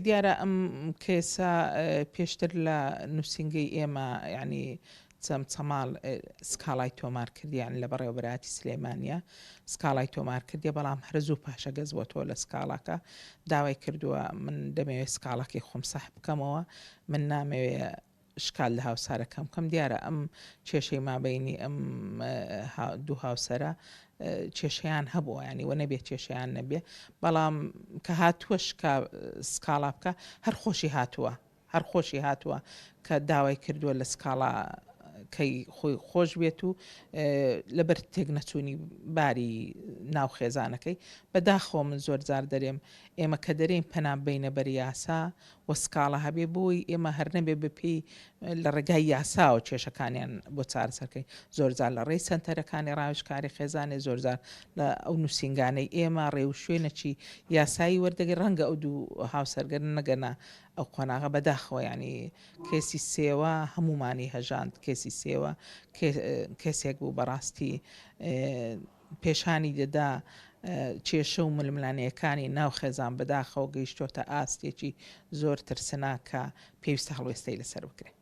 دیارە ئەم کەیسە پێشتر لە نووسینگەی ئێمە یعنی چەمچەماڵ سکاڵای تۆمار کردیان لە بەڕێوەبەرایەتی سلێمانە سکاڵای تۆمار کردیە بەڵام هەر زوو پاشەگەز بۆتەوە لە سکاڵاکە داوای کردووە من دەمەوێت سکاڵاکەی خۆم سەح بکەمەوە من نامەوێ شکات لە هاوسارەکەم بکەم دیارە ئەم کێشەی مابینی ئەم دوو هاوسەرە کێشەیان هەبووە ینی وە نەبێت کێشەیان نەبێ بەڵام کە هاتووە شکا سکاڵا بکە هەر خۆشی هاتووە هەر خۆشی هاتووە کە داوای کردووە لە سکاڵا کەی خۆی خۆش بێت و لەبەر تێک نەچوونی باری ناو خێزانەکەی بەداخەوە من زۆر جار دەرێم ئێمە کە دەرێین پەنا بینە بەر یاسا و سکاڵا هەبێ بۆی ئێمە هەر نەبێ بە پێی لە ڕێگای یاساوە کێشەکانیان بۆ چارەسەر کەین زۆرجار لە ڕێی سەنتەرەکانی ڕاوێژکاری خێزانێ زۆرجار لە ئەو نووسینگانەی ئێمە ڕێوشوێنەکی یاسایی وەردەگرین ڕەنگە ئەو دوو هاوسەرگەر نەگەنە ئەو قۆناغە بەداخەوە یانی کێسی سێوە هەموومانی هەژاند کێسی سێوە کێسێک بوو بەڕاستی پێشانی دەدا کێشە و ململانێیەکانی ناو خێزان بەداخەوە گەیشتۆتە ئاستێکی زۆر ترسناک کە پێویستە هەڵوێستەی لەسەر بکرێت.